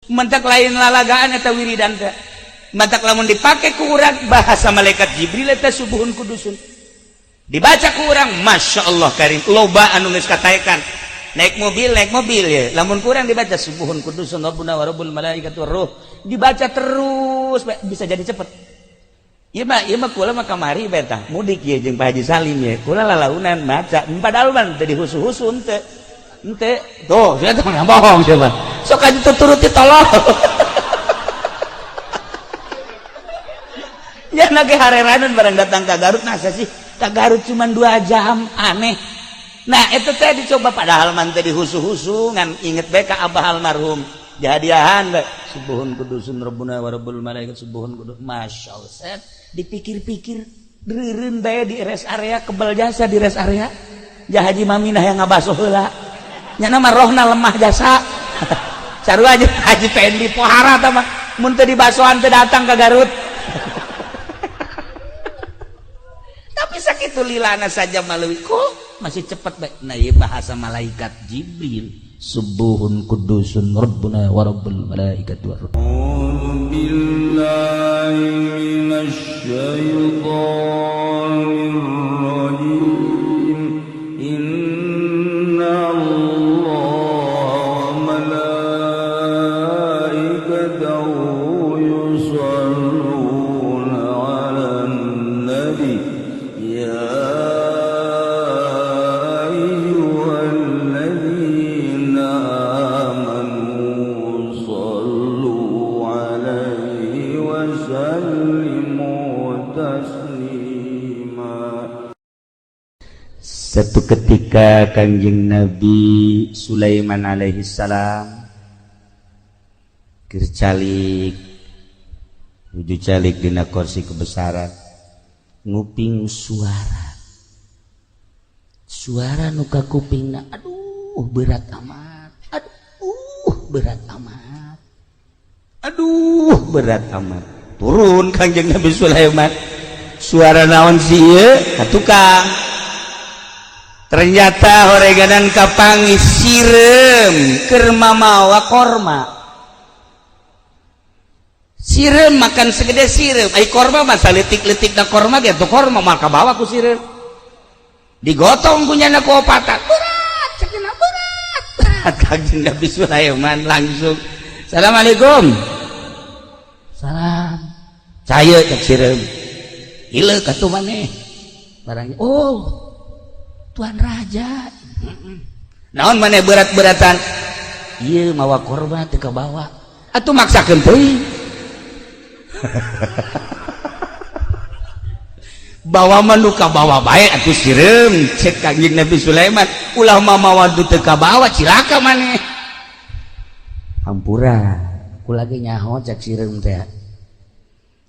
Mentak lain lalagaan eta wiridan teh. Matak lamun dipake ku urang bahasa malaikat Jibril eta subuhun kudusun. Dibaca ku urang, Masya Allah karim, loba anu geus kataekan. Naik mobil ya. Lamun kurang dibaca subuhun kudusun rabbuna wa rabbul malaikatu ruh. Dibaca terus bisa jadi cepet. Ieu mah kula mah kamari beta mudik ye jeung Pak Haji Salim ye. Kula lalaunan maca padahal mah teu dihusu-husu henteu. Henteu. Tuh, saya tuh nggak bohong coba. Sok aja tuturuti tolong. Ya lagi hareranan barang datang ke Garut, nah sih ke Garut cuma 2 jam, aneh. Nah itu teh dicoba padahal man teh dihusu-husu ngan inget bae ka abah almarhum. Jadiahan bae subuhun kudusun rabbuna wa rabbul malaikat subuhun kudus. Masya Allah, set dipikir-pikir reureun bae di rest area kebel jasa di rest area. Ja Haji Maminah yang ngabaso heula. Nya mah rohna lemah jasa. Sarua aja Haji Pendi pohara tah mah mun teu dibasoan teu datang ke Garut. Tapi sakitu lilana saja maleuwi kok masih cepet bae. Nah ieu bahasa malaikat Jibril subuhun kudusun rabbuna wa rabbul malaikati war ruh. Billahi minasy syaithanir rajim. Inna Allaha wa malaikatahu yusholluna 'alan nabi ya ayyuhalladzina amanu shallu 'alaihi wa sallimu taslima. Satu ketika Kanjeng Nabi Sulaiman alaihi salam keur calik nuju calik dina kursi kebesaran nguping suara suara nu ka kupingna, aduh berat amat, aduh berat amat, aduh berat amat. Turun Kanjeng Nabi Sulaiman, suara naon sih ieu ka tukang. Ternyata horeganan kapangi sireum keur mamawa korma. Sireum makan segede sireum, ai korma mah saleutik-leutik da korma ge tuh korma mah kabawa ku sireum. Digotong ku nyana ku opatan. Berat cenah berat. Berat Kanjeng Nabi Sulaiman langsung. Assalamualaikum. Salam. Caya cek sireum. Ieu katuh maneh. Barangnya oh Tuan Raja, naon maneh berat-beratan? Ieu mawa korma teu kabawa. Atuh maksakeun teuing. Bawa mah nu kabawa bae atuh sireum cek Kanjeng Nabi Sulaiman. Ulah mamawa nu teu kabawa cilaka maneh. Hampura, kula ge nyaho cek sireum teh.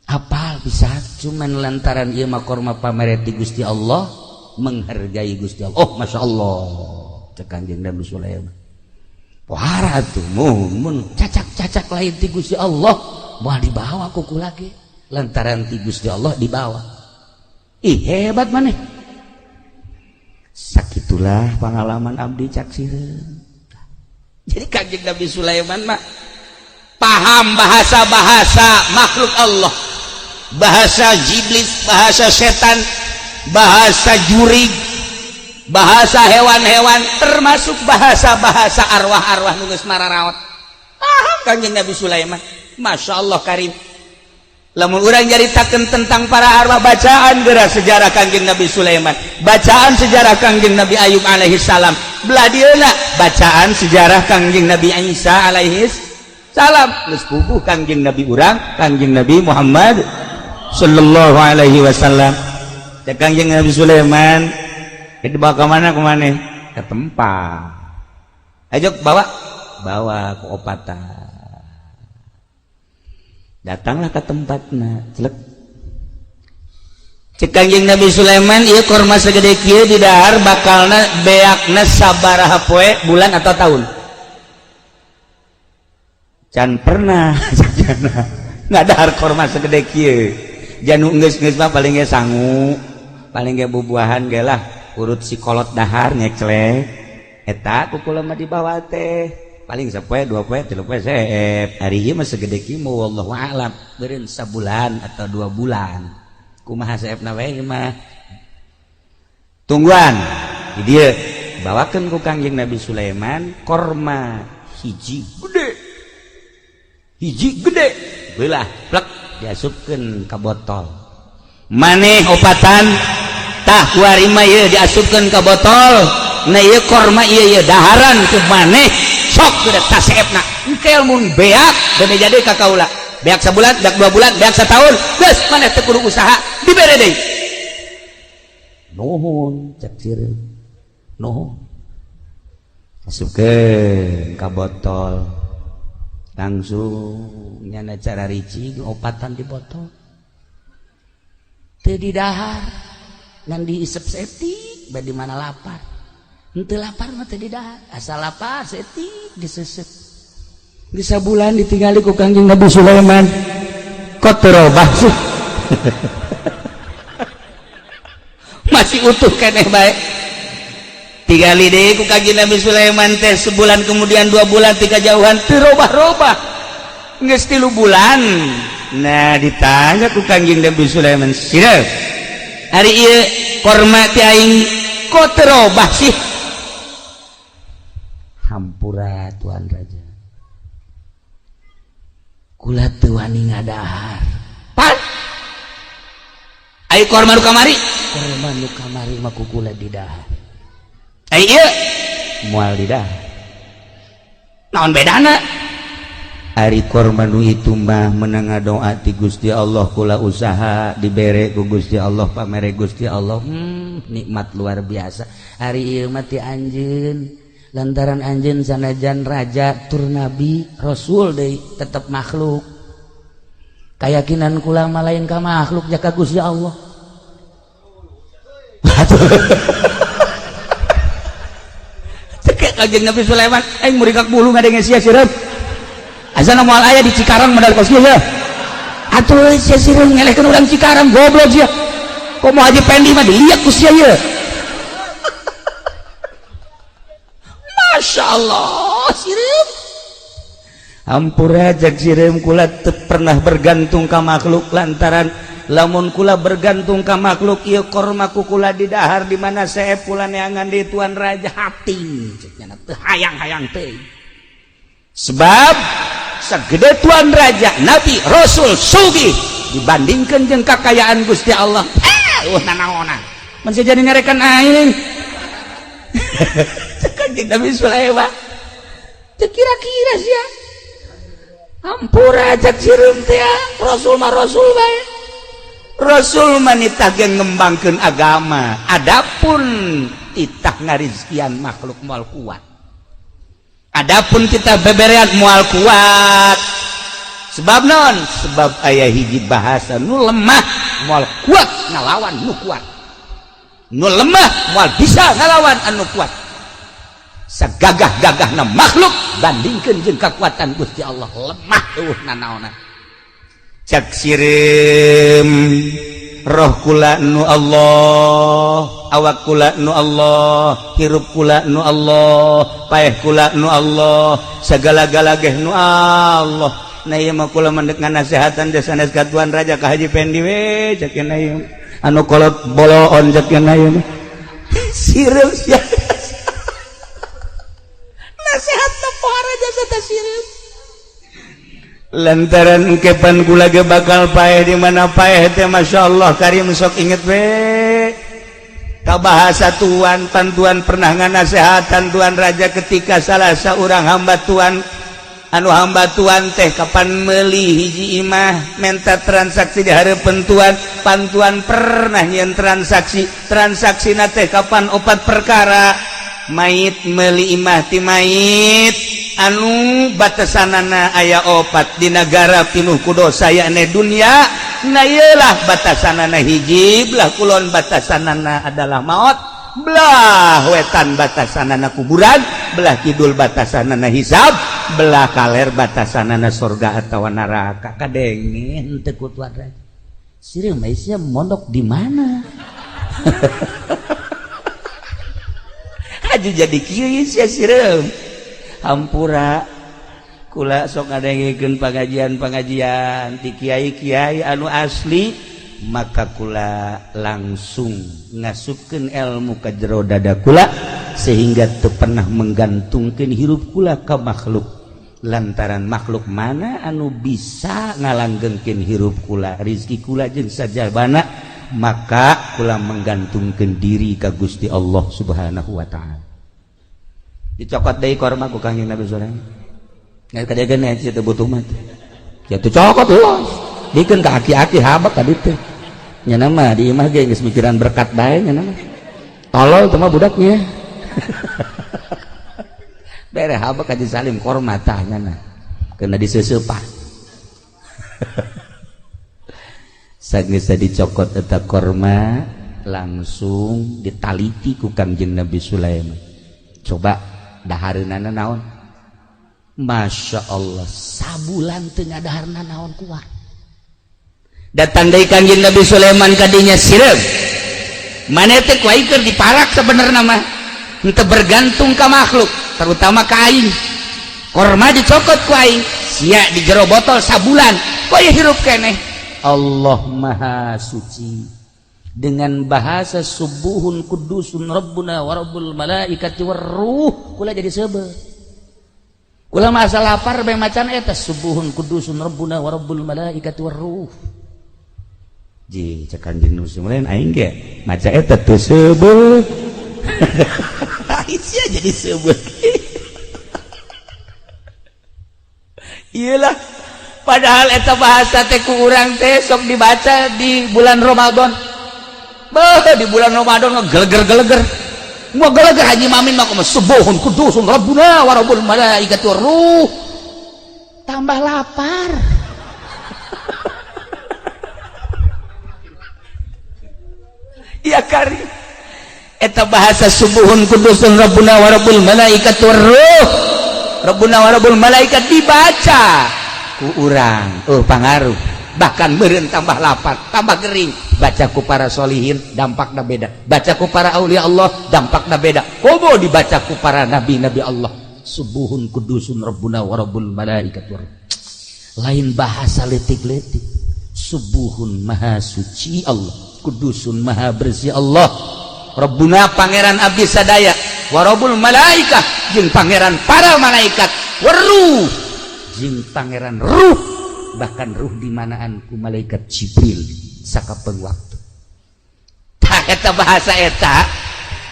Apal bisa cuman lantaran ieu mah korma pamere ti Gusti Allah, menghargai Gusti Allah. Oh, Masya Allah cek Kanjeng Nabi Sulaiman. Pohara tuh mun cacak-cacak lain ti Gusti Allah moal dibawa kuku lagi lantaran ti Gusti Allah dibawa. Ih hebat maneh. Sakitulah pengalaman abdi cak sireum. Jadi Kanjeng Nabi Sulaiman mah paham bahasa-bahasa makhluk Allah, bahasa iblis, bahasa setan, bahasa jurig, bahasa hewan-hewan, termasuk bahasa-bahasa arwah-arwah nu geus mararaot. Paham Kanjeng Nabi Sulaiman. Masya Allah karim. Lamun urang nyaritakeun tentang para arwah, bacaan geura sejarah Kanjeng Nabi Sulaiman, bacaan sejarah Kanjeng Nabi Ayub alaihi salam, belah dieuna bacaan sejarah Kanjeng Nabi Isa alaihi salam. Geus puguh Kanjeng Nabi urang, Kanjeng Nabi Muhammad sallallahu alaihi wasallam. Cek Kanjeng Nabi Sulaiman, dibawa ke mana kemana? Ke tempat. Ayo bawa, bawa ke opatan. Datanglah ke tempatna, celek. Cek Kanjeng Nabi Sulaiman, ieu korma segede kieu di dahar bakalna beakna sabaraha poe, bulan atau tahun? Can pernah nggak dahar korma segede kieu. Janu geus-geus mah paling ge sangu, paling ge bubuahan ge lah, urut si kolot dahar nyeklek. Eta ku kula mah dibawa teh. Paling sapoe, 2 poe, 3 poe seep. Ari ieu mah segede kieu, wallahu a'lam, beureun sabulan atau 2 bulan. Kumaha seepna wae mah. Tungguan di dieu bawakeun ku Kangjeng Nabi Sulaiman korma hiji gede. Hiji gede belah plek diasupkeun ka botol. Maneh opatan tah kuari mah ieu diasupkeun ka botol. Nah, ieu korma ieu ieu daharan ku maneh, sok udah tas seepna. Engke mun beak bade jadi ka kaula. Beak sabulan, beak 2 bulan, beak setahun, geus maneh teu kudu usaha, dibere deui. Nuhun, cek sireum. Nuhun. Asupkeun ka botol. Langsung nyana cara ricing opatan di botol. Teu didahar, ngan diisep setik, bade mana lapar. Henteu lapar mah teu didahar, asal lapar setik disesep. Geus sabulan ditinggali ku Kangjeng Nabi Sulaiman. Kok teu robah sih? Masih utuh keneh bae. Tingali deui ku Kangjeng Nabi Sulaiman teh sebulan kemudian, 2 bulan, tiga jauhan teu robah-robah. Geus 3 bulan. Nah, ditanya ku Kangjeng Nabi Sulaiman, "Sireum. Ari ieu korma ti aing kok teu robah sih?" Hampura, Tuan Raja. Kula teu wani ngadahar. Pan. Ayo korma nu kamari. Korma nu kamari mah ku kula didahar. Ai ieu moal didahar. Naon bedana? Ari korma nu itu mah menang doa ti Gusti Allah, kula usaha dibere ku Gusti Allah, pamere Gusti Allah. Nikmat luar biasa. Ari ieu mah ti anjeun, lantaran anjeun sanajan raja tur nabi rasul deui tetep makhluk. Kayakinan kula mah lain ka makhluk jaka Gusti Allah. Cek Kanjeng Nabi Sulaiman, aing muringkak bulu ngadenge sia sireum. Azan moal aya di Cikarang modal kos kieu ya. Atuh sia sireum ngelehkeun urang Cikarang, goblok sia. Komo Haji Pendi mah diliak ku sia ieu. Masya Allah, sireum. Hampura, jak sireum, kula teu pernah bergantung ka makhluk, lantaran lamun kula bergantung ka makhluk, ieu korma ku kula didahar, di mana seep kula neangan di Tuan Raja hati cek nya teu hayang-hayang teh. Sebab segede Tuan Raja, Nabi, Rasul, sugih dibandingkan jeung kakayaan Gusti Allah, nanaonan mun jadi nyarekan aing. Cek Kanjeng Nabi Sulaiman teu kira-kira sia. Hampura, cek sireum teh, Rasul mah Rasul bae. Rasul mah nitah ge ngembangkeun agama, adapun titah ngarizkian makhluk moal kuat. Adapun kita beberean moal kuat. Sebab non? Sebab aya hiji bahasa, nu lemah moal kuat ngalawan nu kuat. Nu lemah moal bisa ngalawan anu kuat. Sagagah-gagahna makhluk bandingkeun jeung kekuatan Gusti Allah, lemah eueuh nanaonan. Cak sireum, roh kula nu Allah, awak kula nu Allah, hirup kula nu Allah, paeh kula nu Allah, segala-gala geh nu Allah. Nah, ieu mah kula mendek nganasehatan teh sanes ka Tuan Raja, ka Haji Pendi we, cek ieu anu kolot boloon, cek ieu mah. Sireum sia. Nasehat pohara jasa teh sireum. Lantaran kepan kula ge bakal paeh, di mana paeh teh Masya Allah karim, sok inget we ka bahasa Tuan. Pantuan pernah nganasehatan Tuan Raja ketika salah seorang hamba Tuan, anu hamba Tuan teh kapan meuli hiji imah, menta transaksi di hareupeun Tuan. Pantuan pernah nyeun transaksi, transaksi teh kapan opat perkara: mayit meuli imah ti mayit anu batasanana aya opat di negara pinuh ku dosa, yakni dunia. Nah, iyalah batasanana hiji, belah kulon batasanana adalah maut, belah wetan batasanana kuburan, belah kidul batasanana hisab, belah kaler batasanana surga atau neraka. Kadenge henteu ku Tuan Raja? Sireum sia mondok di mana? Haji jadi kieu sia sireum. Hampura kula sok ngadengikeun pengajian-pengajian ti kiai-kiai anu asli, maka kula langsung ngasupkeun ilmu ka jero dada kula sehingga teu pernah menggantungkeun hirup kula ka makhluk, lantaran makhluk mana anu bisa ngalanggengkeun hirup kula, rizki kula jeung sajabana, maka kula menggantungkeun diri ka Gusti Allah Subhanahu wa taala. Dicokot deui korma ku Kangjeng Nabi Sulaiman. Nggak kadegan ya teu butuh mah. Ya teu cokot los. Dikeun ka aki-aki habak tadi teh. Nya mah di imah ge geus mikiran berkat bae nya mah. Tolol teh mah budaknya. Bere habak Haji Salim korma tah nya na. Kena diseuseupa. Sageus dicokot eta korma langsung ditaliti ku Kangjeng Nabi Sulaiman. Coba dahareunana naon? Masya Allah, sabulan teu ngadaharna naon kuat. Datang deui Kangjeng Nabi Sulaiman kadinya sireum. Maneh teh ku aing keur diparak sebenarna mah. Henteu bergantung ka makhluk, terutama ka aing. Korma dicokot ku aing, sia di jero botol sabulan, kok ya hirup keneh. Allah Maha Suci. Dengan bahasa subuhun kudusun rabbuna wa rabbul malaikati warruh, kula jadi seubeuh. Kula masa lapar bae macan eta subuhun kudusun rabbuna wa rabbul malaikati warruh. Ji cek Kanjeng Nabi Sulaiman aing ge maca eta teu seubeuh. Sia jadi seubeuh. Iyalah, padahal eta bahasa teh ku urang teh sok dibaca di bulan Ramadan. Beuh, di bulan Ramadan ngegeleger-geleger. Ngegeleger Haji Mamin mah kumaha subuhun kudusun rabbuna wa rabbul malaikati warruh. Tambah lapar. Ya kari. Eta bahasa subuhun kudusun rabbuna wa rabbul malaikati warruh. Rabbuna wa rabbul malaikat dibaca ku urang. Oh, pangaruh. Bahkan meureun tambah lapar, tambah gering. Baca ku para solihin dampakna beda, baca ku para aulia Allah dampakna beda, komo dibaca ku para nabi-nabi Allah. Subuhun kudusun rabbuna wa rabbul malaikat. Lain bahasa letik-letik. Subuhun maha suci Allah, kudusun maha bersih Allah, rabbuna pangeran abdi sadaya, wa rabbul malaikah jeung pangeran para malaikat, waruh jeung pangeran ruh, bahkan ruh dimanaan ku malaikat Jibril sakapeng waktu. Tah eta bahasa eta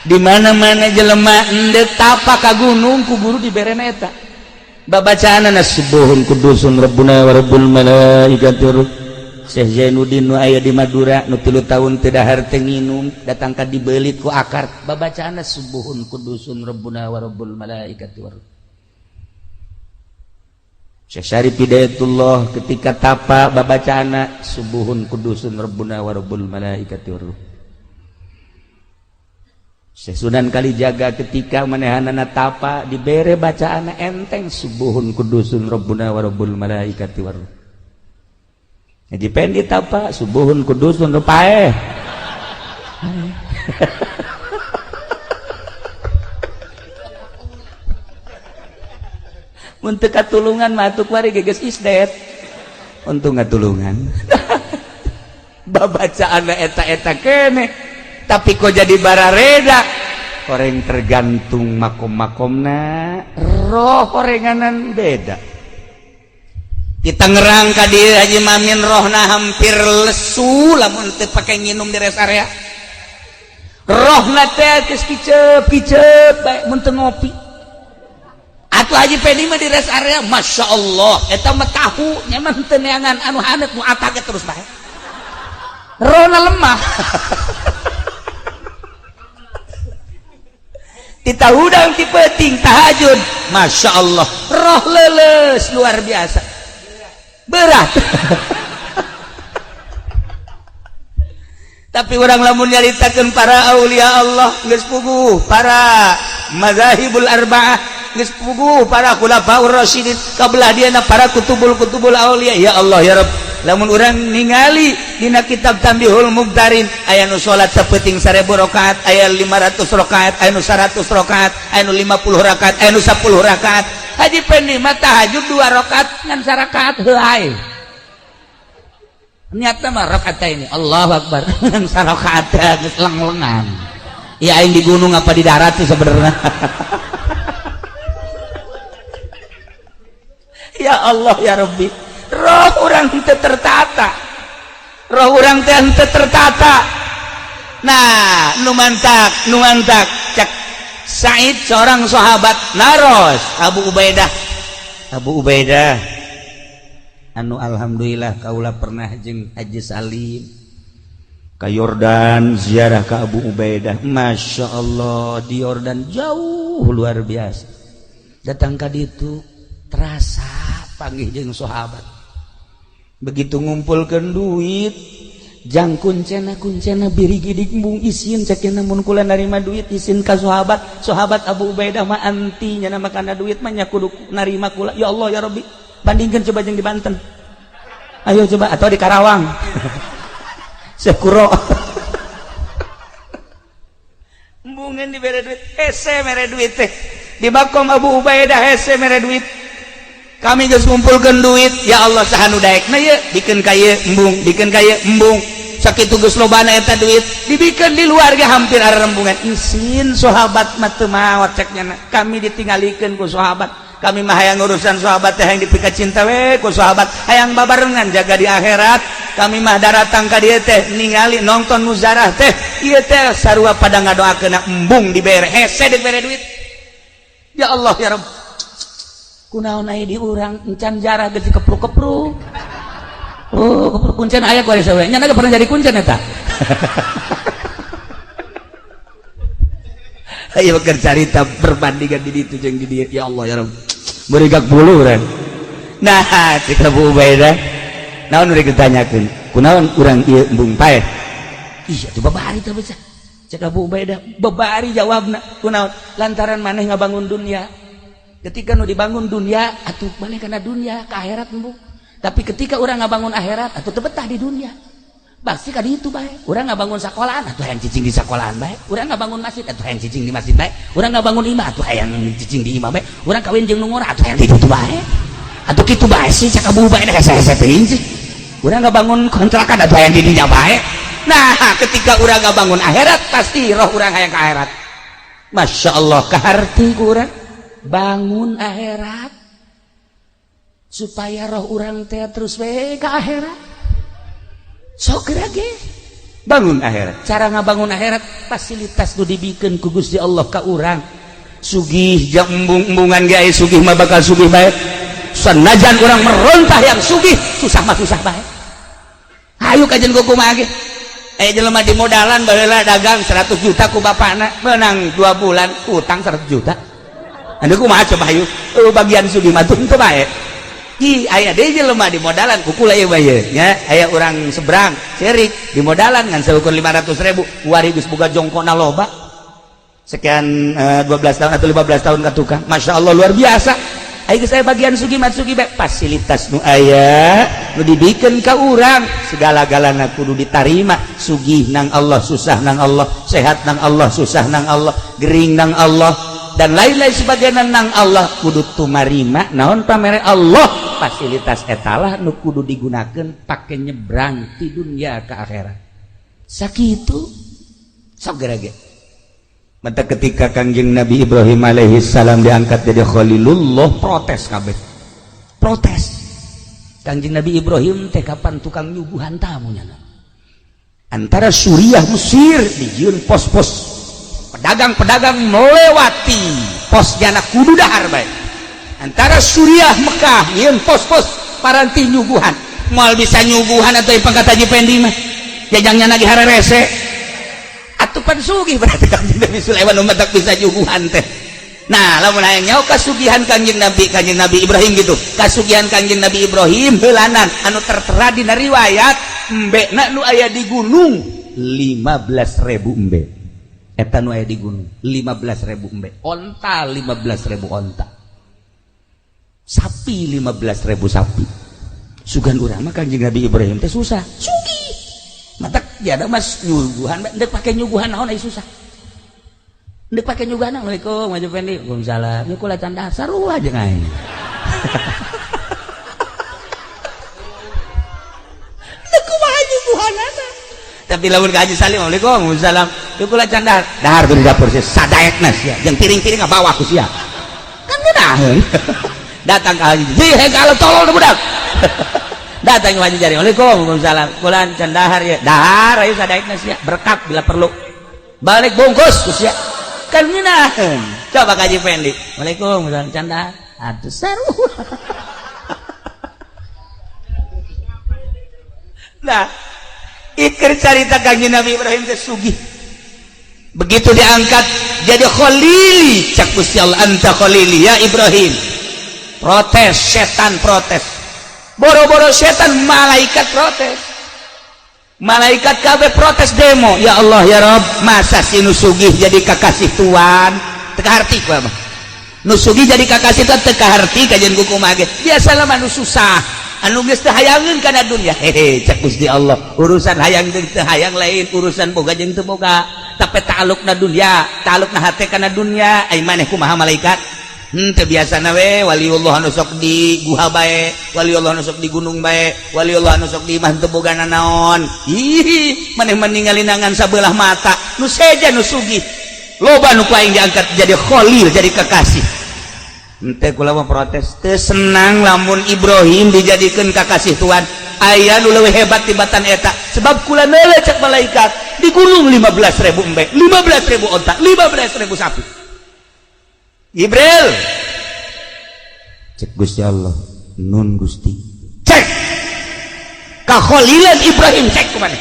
di mana-mana jelema endek tapa ka gunung ku guru diberena eta. Babacaanana subuhun kudusun rabbuna wa rabbul malaikati. Syekh Zainuddin nu aya di Madura nu 3 tahun teu dahar teu nginum datang ka dibeulit ku akar. Babacaanana subuhun kudusun rabbuna wa rabbul malaikati. Syekh Syarif Hidayatullah ketika tapa babacaana subuhun kudusun rabbuna wa rabbul malaikati warruh. Syekh Sunan Kalijaga ketika manehanana tapa dibere bacaana enteng subuhun kudusun rabbuna wa rabbul malaikati warruh. Haji Pendi tapa subuhun kudusun rupae. Mun teu katulungan mah atuh kuari geus isdet. Untung ngatulungan. Babacaanna eta-eta keneh, tapi kok jadi barareda. Koreng tergantung makom-makomna, roh korenganan beda. Di Tangerang ka dieu Haji Mamin rohna hampir lesu lamun teu pake nginum di rest area. Rohna teh geus kicep-kicep bae mun teu ngopi. Atuh Haji Pedi mah di rest area, Masya Allah, eta mah tahu nyaman teu neangan anu haneut nu atake terus bae. Rohna lemah. Tita hudang ti peuting tahajud, Masya Allah, roh leuleus luar biasa. Berat. Tapi orang lamun nyaritakeun para aulia Allah geus puguh, para mazahibul arba'ah geus puguh, para khulafaur rasyidin kabelah dieuna para kutubul-kutubul aulia. Ya Allah ya Rabb, lamun urang ningali dina kitab Tambihul Mugtarin aya nu salat sapenting 1000 rakaat, aya 500 rakaat, aya nu 100 rakaat, aya nu 50 rakaat, aya nu 10 rakaat. Haji Pendi mah tahajud 2 rakaat ngan sarakaat heuay. Niatna mah rakaat ini Allahu Akbar ngan sarakaat geus leng-lengan. Ya aing di gunung apa di darat sih sebenarnya. Ya Allah ya Rabbi, roh urang teu tertata, roh urang teh teu tertata. Nah, nu mantak cak Said seorang sahabat naros Abu Ubaidah, Abu Ubaidah anu alhamdulillah kaula pernah jeung Haji Salim ka Yordan ziarah ka Abu Ubaidah. Masya Allah di Yordan jauh luar biasa. Datang ka ditu terasa panggih jeung sahabat. Begitu ngumpulkeun duit jang kuncena kuncena birigidik mung isin cekena mun kula narima duit isin ka sahabat. Sahabat Abu Ubaidah mah anti nya makana duit mah nya kudu narima kula. Ya Allah ya Rabbi, bandingkan coba jeung di Banten, ayo coba, atau di Karawang. Sekuro embungan dibere duit hese mere duit teh di makom Abu Ubaidah hese mere duit. Kami geus ngumpulkeun duit, ya Allah saha nu daekna ieu bikeun ka ieu embung, bikeun ka ieu embung. Sakitu geus lobana eta duit dibikeun di luar ge hampir arembungan. Isin sahabat mah teu maot cek nya, kami ditinggalikeun ku sahabat. Kami mah hayang urusan sahabat teh hayang dipika cinta we ku sahabat, hayang babarengan jaga di akhirat. Kami mah daratang ka dieu teh ningali nonton muzarah teh ieu teh sarua pada ngadoakeun embung dibere hese dibere duit. Ya Allah ya Rabb, kunaon aya di urang encan jarah geus kepruk-kepruk. Oh, kepruk kuncen aya ku ari sawe. Nya pernah jadi kuncen eta. Ayo keur carita perbandingan di ditu jeung di dieu. Ya Allah ya Rabb. Meurigak bulu urang. Nah, cek Abu Ubaidah, naon urang ditanyakeun? Kunaon urang ieu embung paeh? Ih, atuh babari teh baca. Cek Abu Ubaidah, babari jawabna. Kunaon? Lantaran maneh ngabangun dunia. Ketika nu dibangun dunia atuh balik kana dunia ke akhirat embung. Tapi ketika urang ngabangun akhirat atuh teu betah di dunia. Pasti ka ditu bae. Urang ngabangun sekolahan atuh hayang cicing di sekolahan bae. Urang ngabangun masjid atuh hayang cicing di masjid bae. Urang ngabangun imah atuh hayang cicing di imah bae. Urang kawin jeung nu ngora atuh hayang di ditu bae. Atuh kitu bae sih cak Abu Ubaidah hese-hese teuing sih. Urang ngabangun kontrakan atuh hayang di dinya bae. Nah, ketika urang ngabangun akhirat pasti roh urang hayang ka akhirat. Masya Allah kaharti ku urang bangun akhirat supaya roh urang teh terus we ka akhirat. Sok ge bangun akhirat. Cara ngabangun akhirat fasilitas nu dibikeun ku Gusti Allah ka urang. Sugih jeung embung-embungan ge aya sugih mah bakal sugih bae. Sanajan urang merontah yang sugih, susah mah susah bae. Hayu kajen kumaha ge. Jelema di modalan baheula dagang 100 juta ku bapakna, menang 2 bulan utang 100 juta. Anu kumaha coba hayu? Bagian sugih mah teu bae. Ih, aya deui jelema di modalan kukula ieu bae nya, aya urang seberang serik di modalan ngan seukur 500.000, wari geus boga jongkona loba. Sekian 12 tahun atau 15 tahun ka tukang. Masya Allah luar biasa. Ayo geus aya bagian sugih mah sugih bae, fasilitas nu aya nu dibikeun ka urang segala-galana kudu ditarima. Sugih nang Allah, susah nang Allah, sehat nang Allah, susah nang Allah, gering nang Allah, dan lain-lain sebagainya nang Allah kudu tumarima naon pamere Allah. Fasilitas etalah nu kudu digunakeun pake nyebrang ti dunia ke akhirat. Sakitu sok gerage. Mata ketika Kangjeng Nabi Ibrahim alaihi salam diangkat jadi Khalilullah, protes kabeh. Protes. Kangjeng Nabi Ibrahim teh kapan tukang nyuguhan tamu nya. Antara Suriah Mesir dijieun pos-pos pedagang-pedagang melewati pos jana kudu dahar bae. Antara Suriah Mekah nyieun pos-pos paranti nyuguhan. Moal bisa nyuguhan atau pangkat Haji Pendi mah. Jajangnya lagi harerese. Atupan sugih berarti Kangjeng Nabi Sulaiman umat tak bisa nyuguhan teh. Nah, lamun hayang nyaho kasugihan Kangjeng Nabi Ibrahim gitu. Kasugihan Kangjeng Nabi Ibrahim heulanan anu tertera dina riwayat embekna nu aya di gunung 15.000 embe. Eta nu aya di gunung 15.000 embe. Onta 15.000 onta. Sapi 15.000 sapi. Sugan urang mah Kangjeng Nabi Ibrahim teh susah. Sugih. Mata ya ada mas nyuguhan, ndek pake nyuguhan naon ai susah. Ndek pake nyugana, Assalamualaikum Haji Fendi. Waalaikumsalam. Ieu kula can dahar sarua jeung aing. Ndek kumaha nyuguhanana. Tapi lamun ka Haji Salim, Assalamualaikum, waalaikumsalam. Ieu kula can dahar. Dahar tuh di dapur sia sadaekna sia. Jeung piring-piring ngabawa ku sia. Kan ngeunaheun. Datang ka Haji. Hei, kalau tolol budak. Datang ke Haji Jari. Waalaikumsalam, waalaikumsalam. Kula can dahar ya. Dahar ayo sadaekna sia. Berkat bila perlu. Balik bungkus ku sia. Kan ngeunaheun. Coba ka Haji Fendi. Waalaikumsalam, can dahar. Aduh seru. Nah, ikir carita Kanjeng Nabi Ibrahim teh sugih. Begitu diangkat jadi khalili, cak Gusti Allah, anta khalili ya Ibrahim. Protes, setan protes. Boro-boro setan, malaikat protes. Malaikat kabeh protes demo. Ya Allah ya Rob, masa si nu sugih jadi kakasih tuan? Teu kaharti ku mah. Nu sugih jadi kakasih tuan teu kaharti kajian ku kumaha ge. Biasalah mah nu susah. Anu geus teu hayangeun kana dunya. Hehe, cak Gusti Allah, urusan hayang jeung teu hayang lain, urusan boga jeung teu boga. Tapi ta'alluqna dunya, ta'alluqna hate kana dunya. Ai maneh kumaha malaikat? Teu biasana we waliullah anu sok di guha bae, waliullah anu sok di gunung bae, waliullah anu sok di imah teu boga nanaon. Ih, maneh mah ngan sabelah mata, nu seja nu sugih. Loba nu ku aing diangkat jadi khalil, jadi kekasih. Henteu kula mah protes, teu senang lamun Ibrahim dijadikeun kakasih Tuhan. Aya nu leuwih hebat tibatan eta, sebab kula neuleuh cek malaikat di gunung 15.000 embe, 15.000 onta, 15.000 sapi. Jibril, cek Gusti Allah, nun Gusti, cek kakholilan Ibrahim, cek kumaha?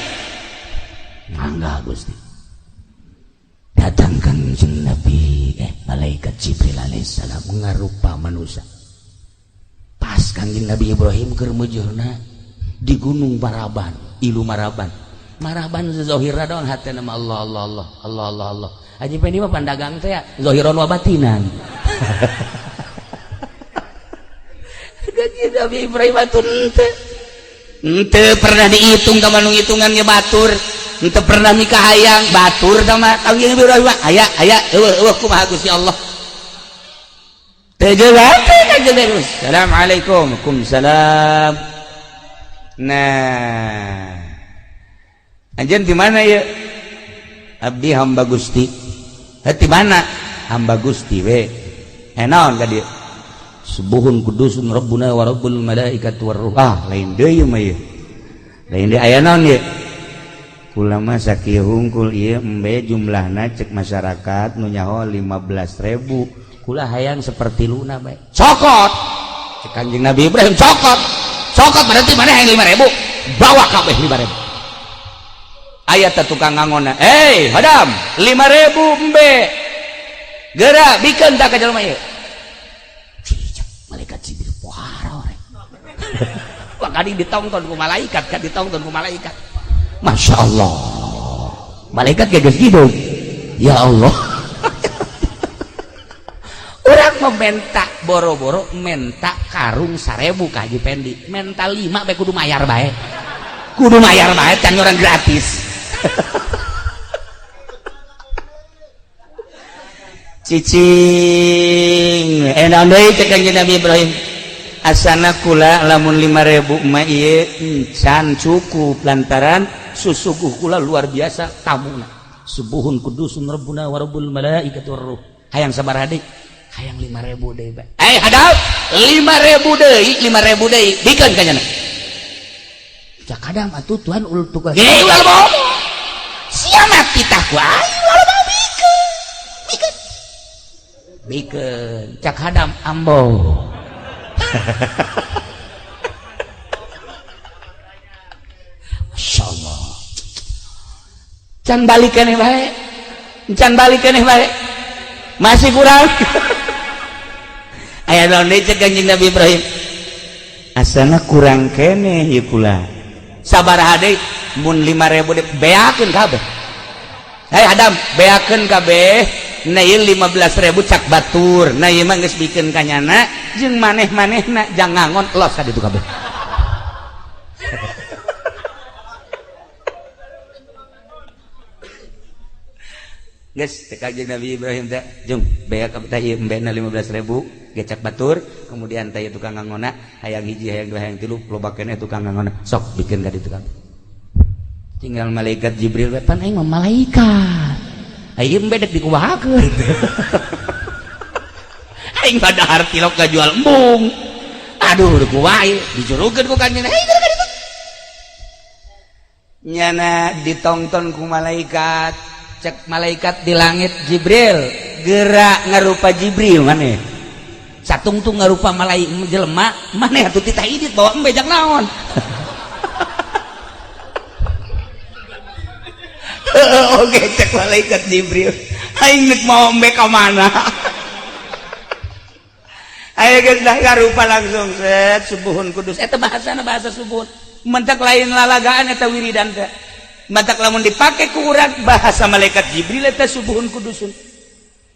Mangga Gusti. Datang Kanjeng Nabi, malaikat Jibril alaihissalam ngarupa manusia. Pas Kanjeng Nabi Ibrahim keur meujeuhna di Gunung Maraban, ilu Maraban. Maraban zohirna doang hatena mah Allah Allah Allah Allah Allah Allah. Haji Pendi mah pandagang teh ya, zohiron wa batinan. Kanjeng Nabi Ibrahim atuh henteu pernah dihitung ka nu hitungannya batur. Henteu pernah mikah hayang batur sama Kanjeng Nabi Ibrahim aya aya eueuh eueuh kumaha Gusti Allah. Teu jelas teh Kanjeng Nabi. Assalamualaikum. Waalaikumsalam. Nah, anjeun di mana ya? Abdi hamba Gusti. Heh, di mana? Hamba Gusti we. Naon ka dieu? Subuhun kudusun rabbuna wa rabbul malaikati warruh. Ah, lain deui mah ieu. Lain deui aya naon ieu? Kula mah sakieu hungkul ieu embe jumlahna cek masyarakat nu nyaho 15.000. Kula hayang seperti luna bae. Cokot. Cek Kanjeng Nabi Ibrahim cokot. Cokot berarti mana hayang 5.000? Bawa kabeh 5.000. Aya teh tukang ngangonna. Hei, hadam, 5.000 embe. Geura bikeun tah ka jelema ieu. Malaikat Jibril pohara orek. Wah, kadi ditongton ku malaikat, kan ditongton ku malaikat. Masya Allah. Malaikat geus gitu. Ya Allah. Orang meminta boro-boro menta karung 1.000 ka Haji Pendi. Menta 5 bae kudu mayar bae. Kudu mayar bae can orang gratis. Cicing naon deui cek Kanjeng Nabi Ibrahim. Asana kula lamun 5.000 mah ieu encan cukup lantaran susuguh kula luar biasa tamuna. Subuhun kudusun rabbuna wa rabbul malaikati warruh. Hayang sabaraha deui? Hayang 5.000 deui bae. Eh hadap 5.000 deui, 5.000 deui bikeun ka nyana. Cak kadang atuh Tuhan ul tukang. Ge ulah bohong. Sia mati tah ku aing ulah bohong bikeun. Bikeun. Bikeun cak hadam ambo. Masya Allah. Can balik keneh bae. Can balik keneh bae. Masih kurang. Aya naon deui cek Kanjeng Nabi Ibrahim? Asana kurang keneh ieu kula. Sabaraha deui? Mun 5.000 deui beakeun kabeh. Hei Adam, beakeun kabeh. Nah ieu 15.000 cak batur. Nah ieu mah geus bikeun ka nyana jeung maneh-manehna jang ngangon los ka ditu kabeh. Geus teh Kanjeng Nabi Ibrahim teh jung beak teh ieu embena 15.000 gecak batur, kemudian teh tukang ngangona hayang hiji hayang dua hayang tilu loba keneh tukang ngangona sok bikin ka ditu kabeh. Tinggal malaikat Jibril we pan aing mah malaikat. Aing embe dek dikumahakeun. Aing mah dahar tilok jual embung. Aduh kumaha dicurukeun ku Kanjeng. Hei ka ditu. Nyana ditongton ku malaikat, cek malaikat di langit Jibril gerak ngarupa Jibril maneh. Satungtung ngarupa malaikat jelema maneh atuh titah idit bawa embe jang naon. Oke cek malaikat Jibril aing nek mau embe ka mana. Ayo geus dah ngarupa langsung set subuhun kudus eta bahasana bahasa subuhun mentak lain lalagaan eta wiridan teh. Matak lamun dipake ku urang bahasa malaikat Jibril eta subuhun kudusun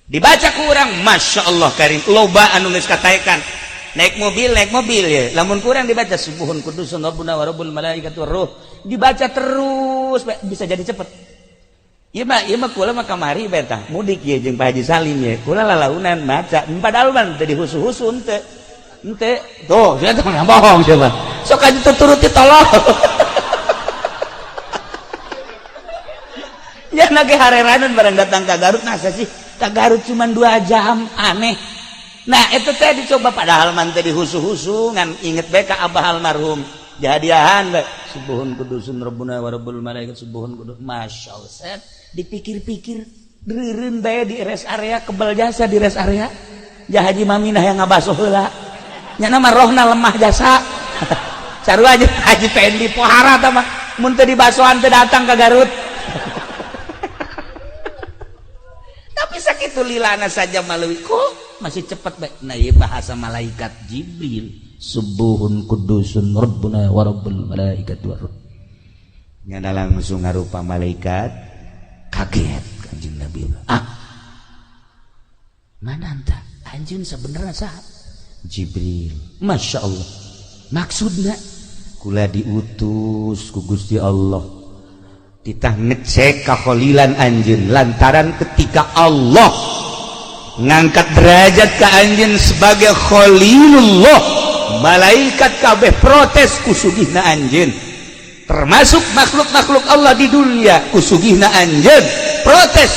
dibaca ku urang Masya Allah karim loba anu geus kataekan naik mobil ya lamun ku urang dibaca subuhun kudusun rabbuna wa rabbul malaikati warruh dibaca terus bisa jadi cepet. Ieu mah kula mah kamari beta mudik ye jeung Pak Haji Salim ye kula lalaunan maca padahal mah teu dihusu-husu henteu henteu tuh sia teh bohong coba sok aja tuturuti tolong. Ya nage hareranan barang datang ke Garut nasa sih ke Garut cuma 2 jam aneh. Nah itu teh dicoba padahal man teh dihusu-husu ngan inget bae ka abah almarhum jahadiahan bae subuhun kudusun rabbuna wa rabbul malaikat subuhun kudus masyaallah set dipikir-pikir reureun bae di rest area kebel jasa di rest area ja Haji Maminah yang ngabaso heula nya mah rohna lemah jasa sarua aja Haji Pendi pohara tah mah mun teu dibasoan teu datang ke Garut. Tapi sakitu lilana saja malui kok masih cepat bae. Nah ieu bahasa malaikat Jibril subuhun kudusun rabbuna wa rabbul malaikati warruh. Nyana langsung ngarupa malaikat kaget Kanjeng Nabi. Ah. Mana anta? Anjeun sebenarnya saha? Jibril. Masya Allah. Maksudna kula diutus ku Gusti Allah titah ngecek kakholilan anjeun lantaran ketika Allah ngangkat derajat ke anjeun sebagai khalilullah malaikat kabeh protes kusugihna anjeun termasuk makhluk-makhluk Allah di dunia kusugihna anjeun protes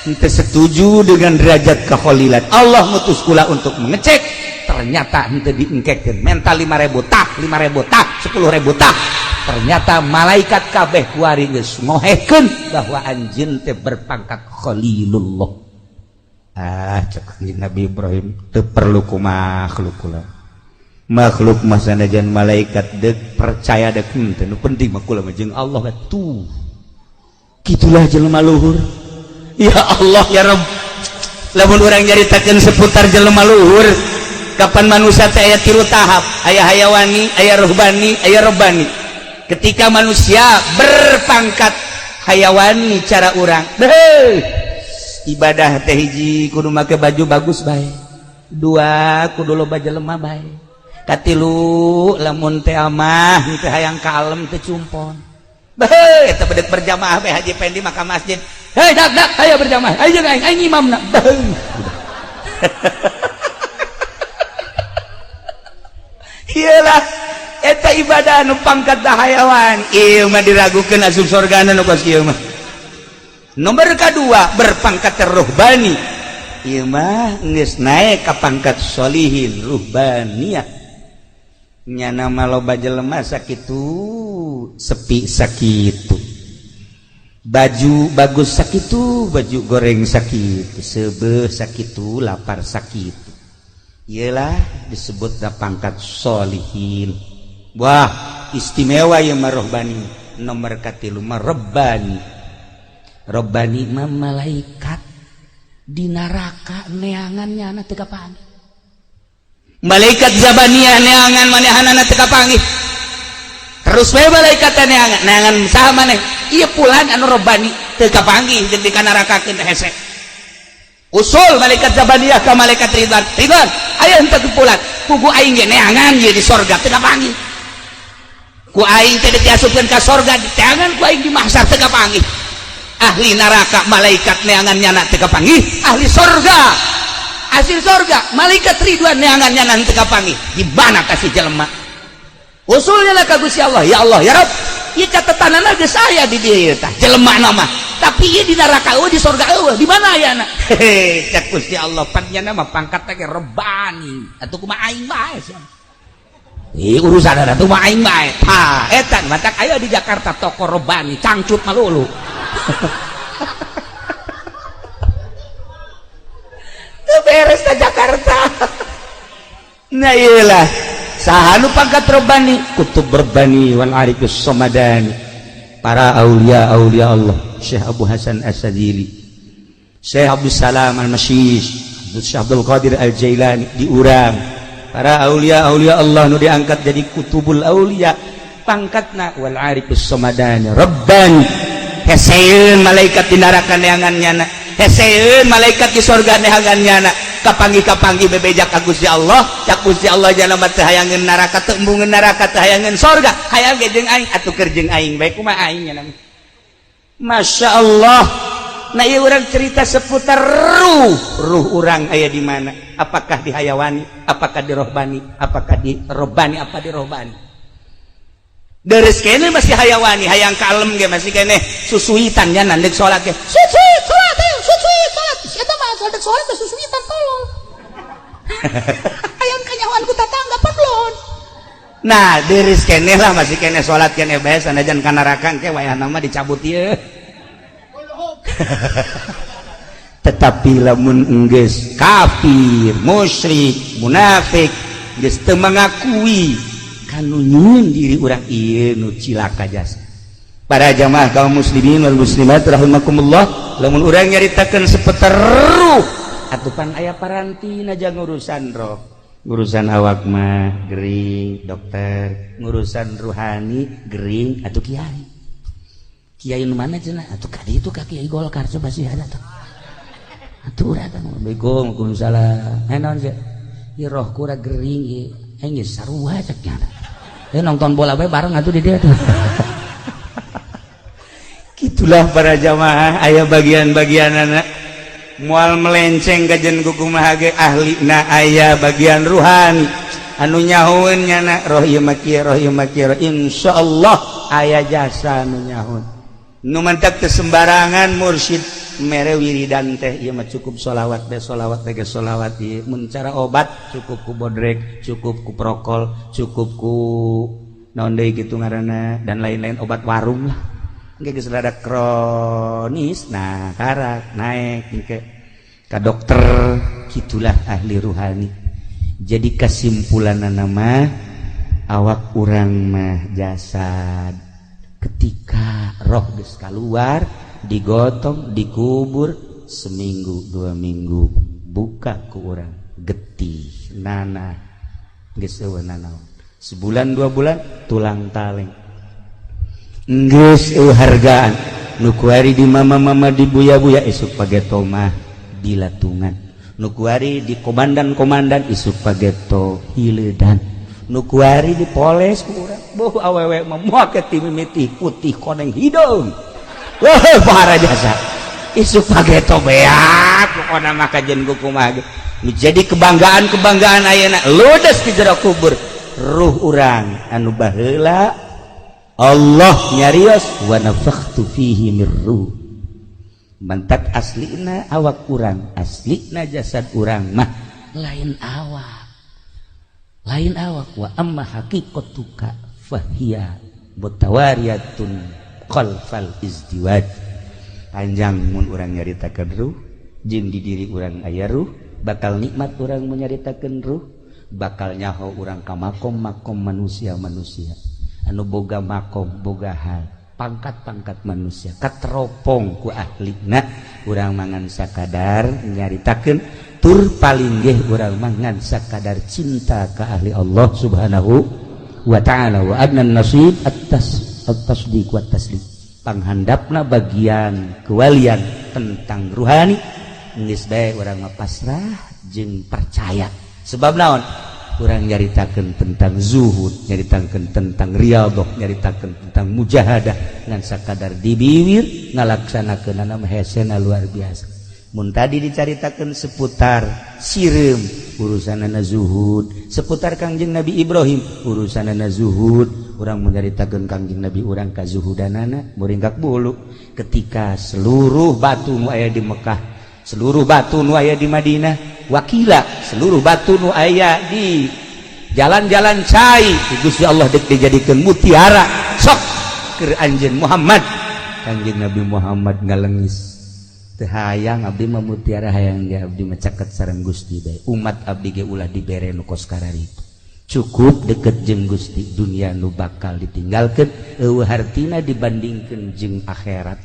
henteu setuju dengan derajat kekholilan Allah mutus kula untuk mengecek ternyata henteu diengkekeun mental 5.000 tah 5.000 tah 10.000 tah ternyata malaikat kabeh kuari geus ngohekeun bahwa anjeun teh berpangkat khalilullah. Ah cek Nabi Ibrahim teu perlu ku makhluk kula makhluk mah sanajan malaikat deuk percaya deuk henteu nu penting mah kula mah jeung Allah tuh kitulah jelema luhur. Ya Allah ya Rabb lamun urang nyaritakeun seputar jelema luhur kapan manusia teh aya tilu tahap aya hayawani aya ruhbani aya robbani. Ketika manusia berpangkat hayawani cara urang ibadah teh hiji kudu make baju bagus bae dua kudu loba jelema bae katilu lamun teh amah teh hayang kalem teh cumpon bae eta bedek berjamaah bae Haji Pendi maka masjid hei dak dak ayo berjamaah ayo aing aing imamna iyalah eta ibadah anu pangkat hayawan ieu mah diragukeun asup sorgana nu kos kieu mah. Nomor kedua berpangkat ruhbani ieu mah geus naik ka pangkat sholihin ruhbaniyah nyana mah loba jelema sakitu sepi sakitu baju bagus sakitu baju goreng sakitu seubeuh sakitu lapar sakitu iyalah disebut da pangkat sholihin. Wah istimewa ya marohbani. Nomor katilu marobbani. Robbani mah malaikat di neraka neangan nyana teu kapanggih. Malaikat zabaniyah neangan manehanana teu kapanggih. Terus we malaikat neangan neangan saha maneh? Ieu pulan anu robbani teu kapanggih jeung dikanarakakeun hese. Usul malaikat zabaniyah ka malaikat Ridwan. Ridwan, aya henteu pulan. Kugu aing ge neangan ieu di sorga teu kapanggih. Ku aing teh diasupkeun ka sorga diteangan ku aing di mahsyar teu kapanggih. Ahli neraka malaikat neangan nyana teu kapanggih, ahli sorga, hasil sorga malaikat Ridwan neangan nyana teu kapanggih. Di mana kasih jelema? Usulnya lah ka Gusti Allah, ya Allah, ya Rabb, ieu catatanana geus aya di dieu tah jelema nama, tapi ieu di neraka eueuh, di sorga eueuh, di mana ayana? Hehe, cek Gusti Allah, pan nyana mah pangkatna ge Robbani, atuh kumaha aing bae sia. Ih, urusan ada tuh mah aing bae. Tah, eta matak aya di Jakarta toko Robbani, cangcut malulu. Teu beres ta Jakarta. Nah iyalah, saha nu pangkat Robbani? Kutub Rabbani wal Arifus Somadani. Para aulia aulia Allah, Syekh Abu Hasan As-Sadili, Syekh Abdul Salam Al-Masyish, Syekh Abdul Qadir Al-Jailani diurang. Para aulia aulia Allah nu diangkat jadi kutubul aulia pangkatna wal arifus somadani Rabbani. Heseun malaikat di neraka neangan nyana, heseun malaikat di sorga neangan nyana. Kapanggih-kapanggih bebeja ka Gusti Allah. Cak Gusti Allah, jana mah teu hayangeun neraka, teu embungeun neraka, teu hayangeun sorga, hayang ge jeung aing, atuh keur jeung aing bae kumaha aing nyana. Masya Allah. Nah, ieu urang cerita seputar ruh. Ruh urang aya di mana? Apakah di hayawani, apakah di rohbani, apakah di robbani, apa di rohbani? Deres kene masih hayawani, hayang kalem ge masih kene susuitan nya nandek salat ge. Susuit salat, ayo susuit salat. Eta mah salat salat teh susuitan tolong. Hayang kanyahoan ku tatangga pablon. Nah, deres kene lah masih kene salat kene bae sanajan ka neraka engke wayahna mah dicabut ieu. Tetapi lamun enggeus kafir, musyrik, munafik, geus teu mengakui kanu nyieun diri urang, ieu nu cilaka jasa. Para jamaah kaum muslimin wal muslimat rahimakumullah, lamun urang nyaritakeun seputar ruh, atuh pan aya parantina jang urusan roh. Urusan awak mah gering dokter, ngurusan ruhani gering atuh kiai. Kiai nu mana cenah? Atuh ka ditu ka Kiai Golkar coba sih ada tuh. Atuh urang teh Assalamualaikum, waalaikumsalam. Eh, naon sih? Ieu roh kura gering ieu. Aing geus sarua cek nya. Eh, nonton bola bae bareng atuh di dieu tuh. Gitulah para jamaah, aya bagian-bagian anak moal melenceng kajen kumaha ge ahlina aya bagian ruhani anu nyahoeun nyana roh ieu mah kieu, roh ieu mah kieu. Insyaallah aya jasa anu nyahoeun. Nu mantak teu sembarangan mursyid mere wiridan teh, ieu mah cukup sholawat teh, sholawat teh geus sholawat ieu. Mun cara obat cukup ku bodrek, cukup ku prokol, cukup ku naon deui kitu ngaranna dan lain-lain, obat warung lah. Engke geus rada kronis, nah karak naik engke ka dokter. Gitulah ahli ruhani. Jadi kesimpulan nama awak urang mah jasad, ketika roh geus keluar digotong dikubur seminggu 2 minggu buka ku urang getih nana geus eueuh nanaon. Sebulan 2 bulan tulang taleng geus eueuh hargaan. Nu kuari di mama-mama di buya-buya, isuk pageto mah dilatungan. Nu kuari di komandan-komandan, isuk pageto hiledan. Nu kuari dipoles ku urang, boh awewe mah moal ke mimiti putih koneng hidung. Wah, para jasa isuk pageto beak. Pokona mah kajen kumaha ge jadi kebanggaan-kebanggaan ayeuna ludes di jero kubur. Ruh urang anu baheula Allah nyarios wa nafakhtu fihi mir ruh, mantak aslina awak urang, aslina jasad urang mah lain awak, lain awak. Wa amma haqiqatuka fahiya mutawariyatun khalfal izdiwaj. Panjang mun urang nyaritakeun ruh jeung di diri urang aya ruh, bakal nikmat urang menyaritakeun ruh, bakal nyaho urang ka makom-makom manusia-manusia anu boga makom, boga hal, pangkat-pangkat manusia kateropong ku ahlina. Urang mangan sakadar nyaritakeun, tur paling geh urang mangan sakadar cinta ka ahli Allah Subhanahu wa ta'ala. Wa adnan nasib atas at-tasdiq wa taslim. Panghandapna bagian kewalian tentang ruhani geus bae urang mah pasrah jeung percaya. Sebab naon? Urang nyaritakeun tentang zuhud, nyaritakeun tentang riyadhah, nyaritakeun tentang mujahadah, ngan sakadar di bibir, ngalaksanakeunana mah hesena luar biasa. Mun tadi dicaritakeun seputar sireum, urusanana zuhud, seputar Kangjeng Nabi Ibrahim, urusanana zuhud. Urang menyaritakeun Kangjeng Nabi urang kazuhudanana muringkak bulu ketika seluruh batu nu aya di Mekah, seluruh batu nu aya di Madinah, wakila seluruh batu nu aya di jalan-jalan cai Gusti Allah dek dijadikan mutiara sok ke anjeun Muhammad. Kangjeng Nabi Muhammad ngalengis, "Teu hayang abdi mah mutiara, hayang ge abdi mah caket sareng Gusti bae. Umat abdi ge ulah dibere nu kos kararitu, cukup deket jeung Gusti. Dunia nu bakal ditinggalkeun euweuh hartina dibandingkeun jeung akhirat."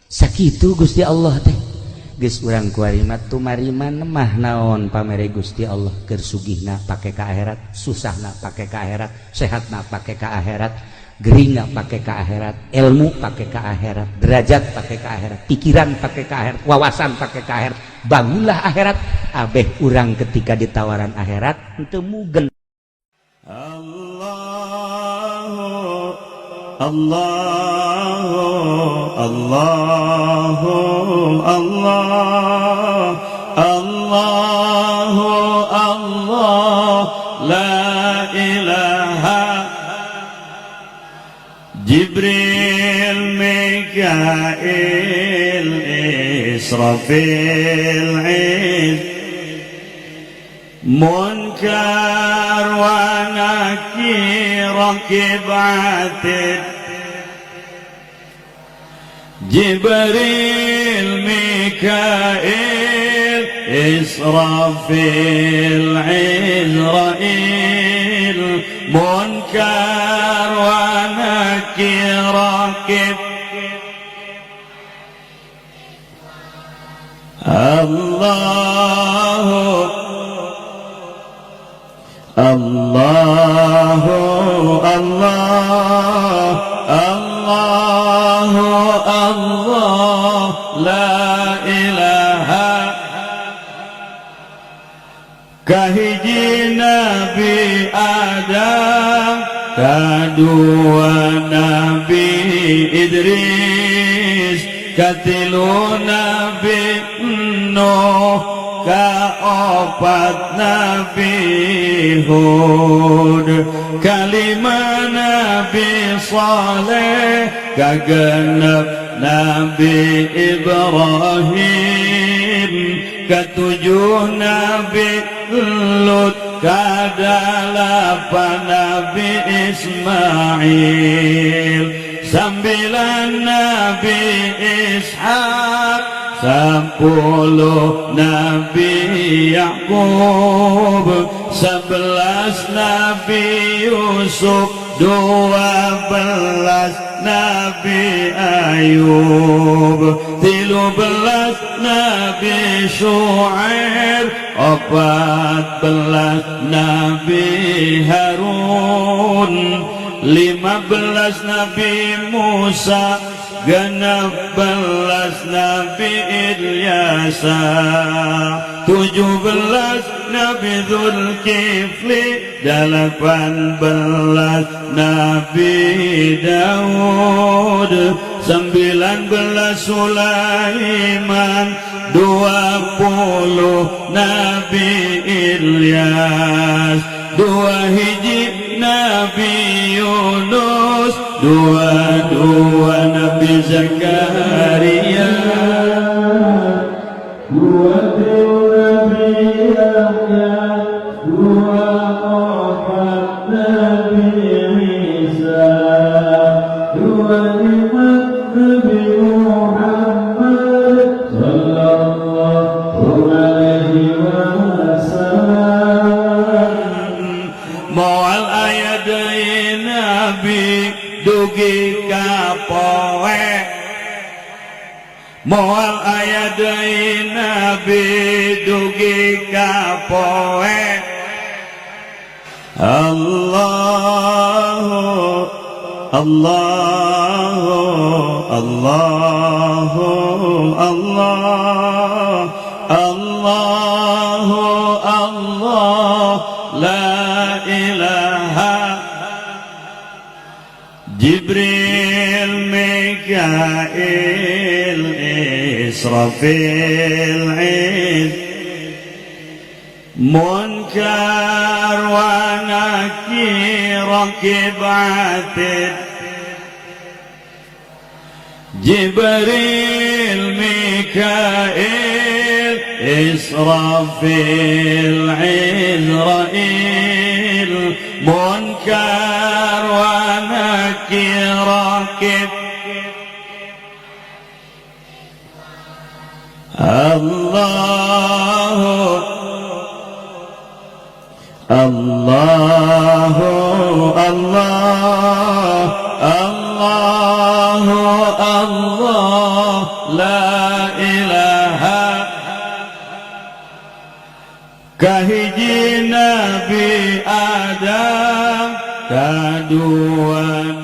Sakitu Gusti Allah teh. Geus urang kuari mah tumariman mah naon pamere Gusti Allah. Keur sugihna pake ka akhirat, susahna pake ka akhirat, sehatna pake ka akhirat, geringna pake ka akhirat, ilmu pake ka akhirat, derajat pake ka akhirat, pikiran pake ka akhirat, wawasan pake ka akhirat. Bangunlah akhirat. Abeh urang ketika ditawaran akhirat teu mugen. الله الله الله الله الله الله لا إله. جبريل، ميكائيل، إسرافيل، عز منكر ونكير، رقيب عتيد. جبريل، ميكائيل، إسرافيل، عزرائيل، منكر ونكير، رقيب. الله الله الله الله الله لا إله. Kahiji Nabi Adam, kedua Nabi Idris, katilu Nabi Nuh, kaopat Nabi Hud, kalima Nabi Saleh, kagenep Nabi Ibrahim, ketujuh Nabi Lut, kadalapan Nabi Ismail, sembilan Nabi Ishak, 10 Nabi Yakub, 11 Nabi Yusuf, 12 Nabi Ayub, 13 Nabi Shu'aib, 14 Nabi Harun, 15 Nabi Musa, 16 Nabi Ilyasa, 17 Nabi Zulkifli, 18 Nabi Daud, 19 Sulaiman, 20 Nabi Ilyas, 2 hiji Nabi Yunus, 22 Nabi Zakaria, 23 Nabi Yahya, 24 Nabi Isa, 25 Nabi Muhammad sallallahu alaihi wasallam. Moal aya deui nabi dugi ka poe, moal aya deui nabi dugi ka poe. Allahu Allahu Allahu Allah Allahu Allah la Jibril, Mikail, Israfil, Iz Munkar wa Nakir, Raqib, Atid. Jibril, Mikail, Israfil, Izrail, Munkar wa Nakir, Raqib. Allah Allah Allah Allah Allah, la ilaha. Kahiji Nabi Adam, kadua